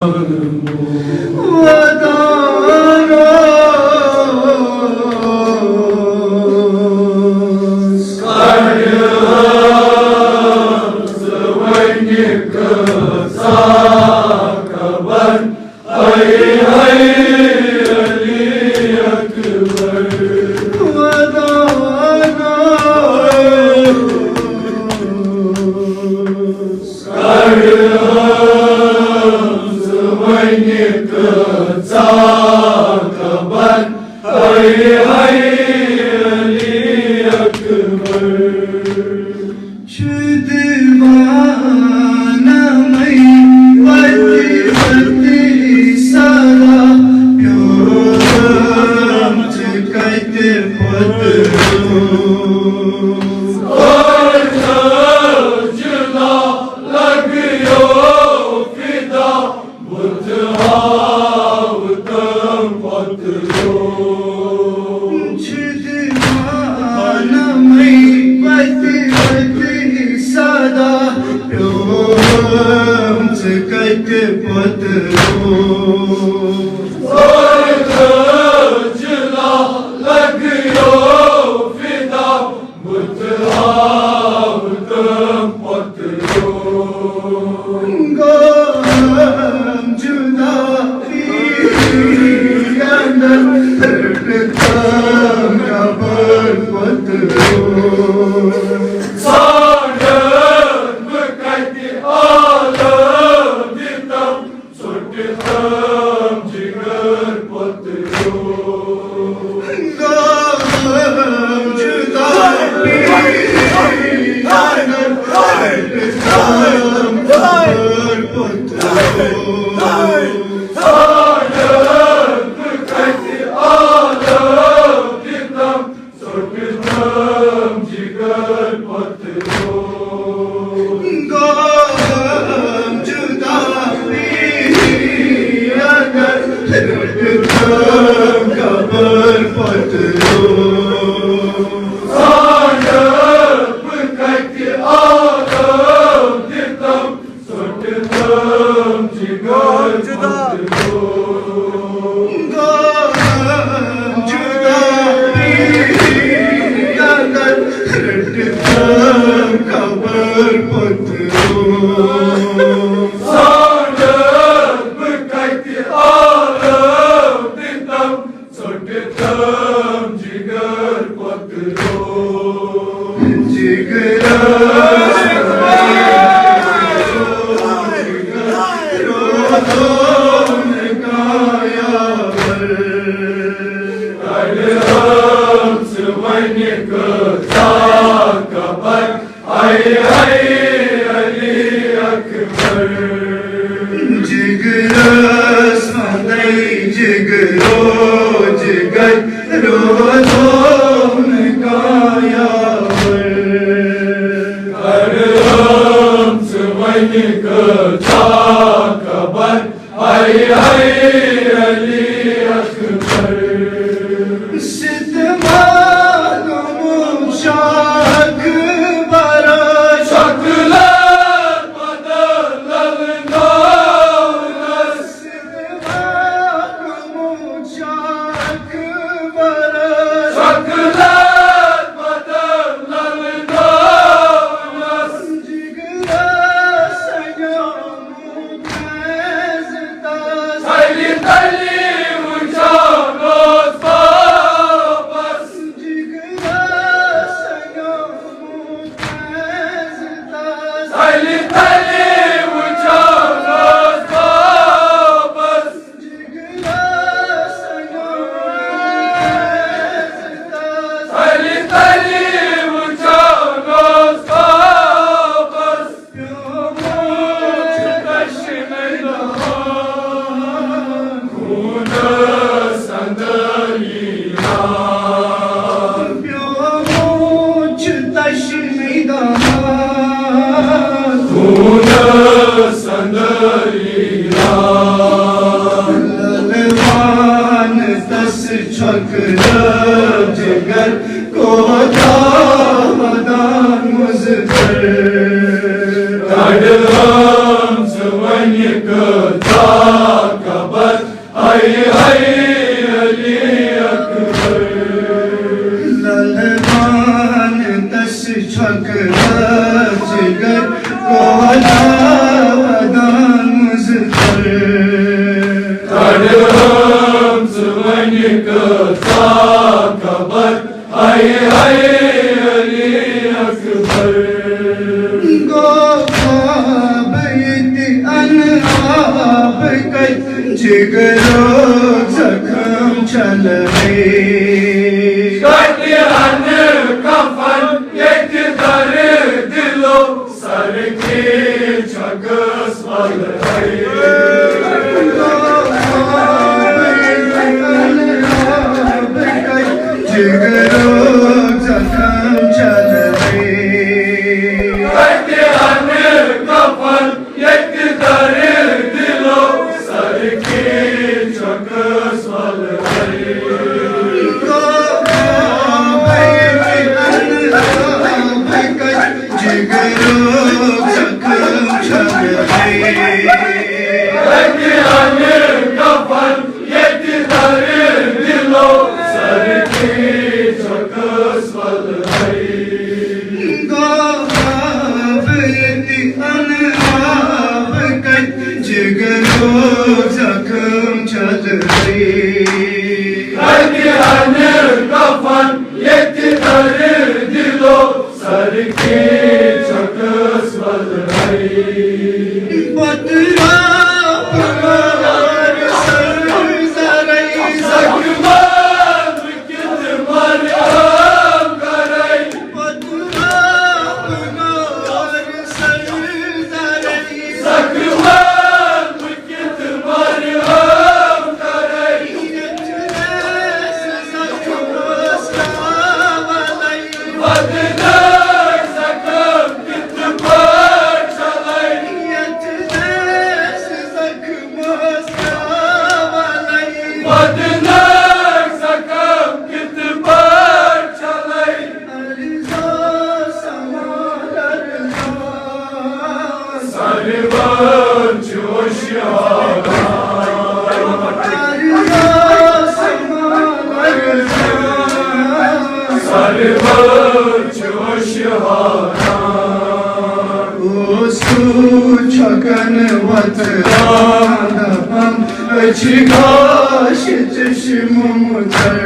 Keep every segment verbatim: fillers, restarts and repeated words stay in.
ودان اوس۔ کڑِہم ژٕ وۄنۍ کۭژاہ خبر، اے، اے علی اکبر۔ ودان اوس۔ کڑِہم ژٕ وۄنۍ کۭژاہ خبر، اے، اے علی اکبر۔ چھُ دیوانہٕ مےٚ وتی وتی سارا پیوم ژٕ کتہِ پوتُس۔ اور جُدا لگیو فدا، بُتھ ہاوتم پتلو۔ چھُ دیوانہٕ مےٚ وتی وتی سارا پیوم ژٕ کتہِ پوتُس۔ اور جُدا لگیو فدا، بُتھ ہاوتم پتلو۔ گوم جُدا پیرنن رٔٹتم قبر پتلو۔ ژھانڈتھ بہٕ کتہِ عالم دِتم، ژوٚٹتم جگر پتلو۔ گوم جُدا پیرنن رٔٹتم قبر پتلو۔ ژھانڈتھ بہٕ کتہِ عالم دِتم، ژوٚٹتم جگر پتلو۔ گوم جُدا پیرنن رٔٹتم قبر پتلو۔ ژھانڈتھ بہٕ کتہِ عالم دِتم، ژوٚٹتم جگر پتلو۔ گوم جُدا پیرنن رٔٹتم قبر پتلو۔ ژھانڈتھ بہٕ کتہِ عالم دِتم، ژوٚٹتم جگر پتلو۔ جگرس روزو نہٕ کانٛہہ یاور۔ کڑِہم ژٕ وۄنۍ کۭژاہ خبر، اے، اے علی اکبر۔ جگرس اندے جگرو جگر روزو نہٕ کانٛہہ یاور۔ کڑِہم ژٕ وۄنۍ کۭژاہ خبر، اے، اے علی اکبر۔ ستمن مشاک برا شکل بدل ناونس۔ ستمن مشاک برا شکل بدل ناونس۔ جگرس سنیو تلہِ تلہِ وُچھان اوس واپس۔ جگرس سنیومُت عزتس۔ تلہِ تلہِ وُچھان اوس واپس۔ جگرس سنیومُت عزتس۔ تلہِ تلہِ وُچھان اوس واپس۔ پیومُت چھُ دشمن خوٗنس اندر ییٖران۔ پیومُت چھُ دشمن خوٗنس اندر ییٖران۔ للوان تس چھۄکہٕ جگر کوتاہ ودان مُضطر۔ کڑٕہم ژٕ وۄنۍ کۭژاہ کڑم ژٕ وۄنۍ کۭژاہ خبر، ہاے ہاے علی اکبر۔ گوٚو خواب ییٚتہِ اَنہٕ آب کَتہِ، جِگرُک زخم چھَلہٕ ہے۔ کَتہِ اَنہٕ کفن ییٚتہِ درد دِلو، سر کی چھکس ولہے۔ جگرُک زخم چھلہے۔ کتہِ انہٕ کفن ییٚتہِ درد دِلو، سر کی چھکس ولہے۔ جگرُک زخم چھلہے۔ کفن ییٚتہِ درد دِلو، سر کی چھکس ولہے۔ گوٚو خواب ییٚتہِ اَنہٕ آب کَتہِ، جگرُک زخم چھلہے۔ کتہِ انہٕ کفن ییٚتہِ درد دِلو، سر کی چھکس ولہے۔ پتہٕ راپہٕ نار سر زرے۔ زخمن کِتھ مرہم کرے۔ پتہٕ راپہٕ نار سر زرے۔ زخمن کِتھ مرہم کرے۔ یتھ نس زخمس کاولے۔ بدنک زخم کِتھ پٲٹھۍ چھلے۔ یتھ نس زخمس کاولے۔ بدنک زخم کِتھ پٲٹھۍ چھلے۔ سرور چھُ شہادت۔ سرور چھُ شہادت۔ اوس سُہ چھۄکن وۄتھان دپان، أچھ گاش چشم مُتر۔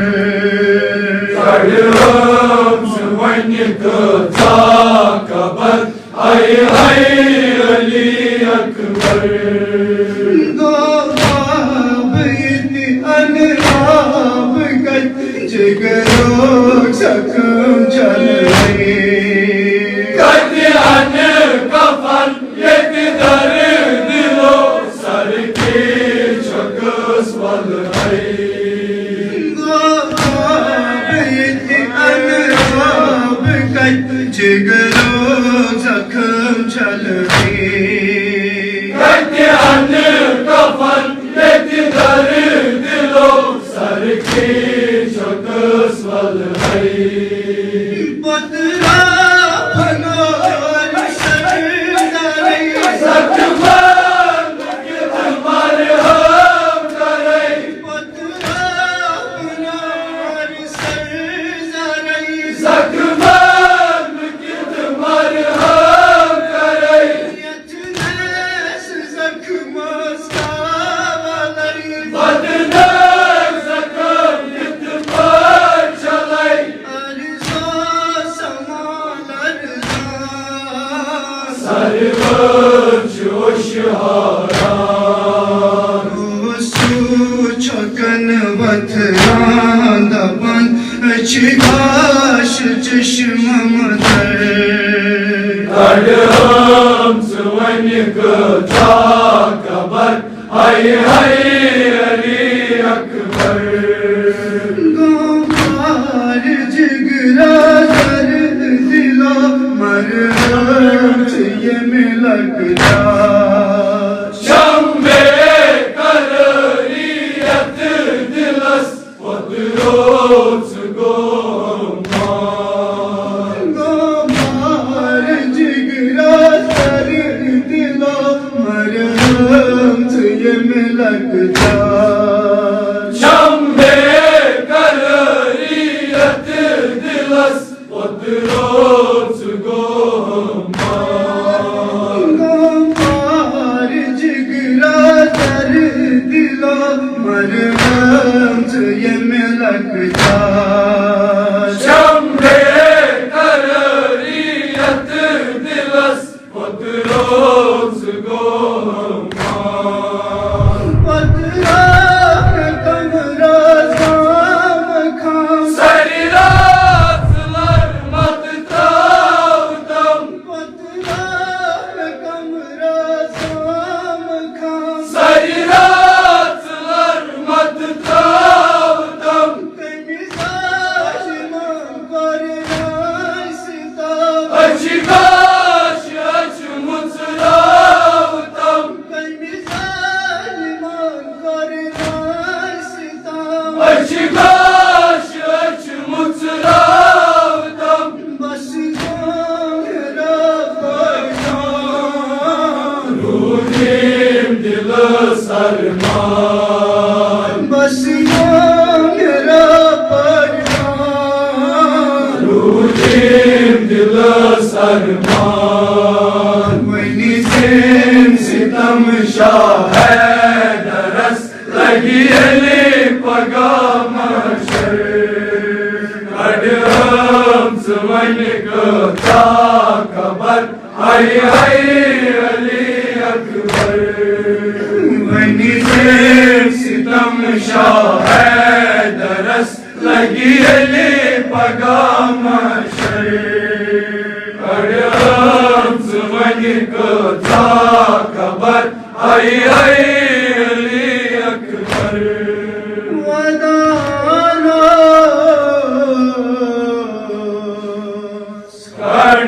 کڑم ژٕ وۄنۍ کۭژاہ خبر، ہاے ہاے علی اکبر۔ گوٚو خواب ییٚتہِ اَنہٕ آب کَتہِ، جگرُک زخم چھلہے۔ کتہِ انہٕ کفن ییٚتہِ درد دِلو، سر کی چھکس ولہے۔ گوٚو خواب ییٚتہِ اَنہٕ آب کَتہِ، جگرُک زخم چھلہے۔ کتہِ انہٕ کفن ییٚتہِ درد دِلو، سر کی چھکس ولہے۔ پتہٕ راپہٕ نار سر زرے۔ زخمن کِتھ مرہم کرے۔ پتہٕ راپہٕ نار سر زرے۔ زخمن کِتھ مرہم کرے۔ یتھ نس زخمس کاولے۔ بدنک زخم کِتھ پٲٹھۍ چھلے۔ ارزان سما لرزان۔ سرور چھُ شہادت۔ اوس سُہ چھۄکن وۄتھان دپان، أچھ گاش چشم مُتر۔ کڑم ژٕ وۄنۍ کۭژاہ خبر، ہاے ہاے علی اکبر۔ گوٚو خوار جگرا درد دِلو، مرہم چھُ ییٚمہِ لۄکچار۔ شمبے قرٲری یتھ دِلس، پوٚتُس گوٚو مار۔ گوٚو مار جگرا سر دِلو، مرہم چھُ ییٚمہِ لۄکچار۔ شمبے قرٲری یتھ دِلس، پوٚتُس گوٚو مار۔ گوٚو مار جگرا سر مرٲم ژٕ ییٚمہِ لۄکچار۔ چھم بے قرٲری یتھ دِلس پتہٕ روز گوٚو مان۔ پتہٕ روز کمرس گام خام۔ سرِ راتھ لر مت تراو تم۔ پتہٕ روز کمرس گام خام۔ سرِ راتھ لر مت تراو تم۔ کمہِ ظالمن کوٚر ناے ستم؟ أچھ گاش أچھ مُژراو تم۔ کمہِ ظالمن کوٚر ناے ستم؟ أچھ گاش أچھ مُژراو تم۔ بس گوٚو رۄبس شان۔ روٗدِم دِلس ارمان۔ بس گوٚو رۄبس شان۔ روٗدِم دِلس ارمان۔ وۄنۍ زین ستم شاہ حیدرس لگہِ ییٚلہِ پگاہ محشر۔ کڑ ہٲم ژٕ وۄنۍ کۭژاہ خبر، ہاے ہاے علی اکبر۔ وۄنۍ زین ستم شاہ حیدرس لگہِ ییٚلہِ پگاہ محشر۔ کڑ ہٲم ژٕ وۄنۍ کۭژاہ خبر، ہاے ہاے علی اکبر۔ ودان اوس۔ کڑ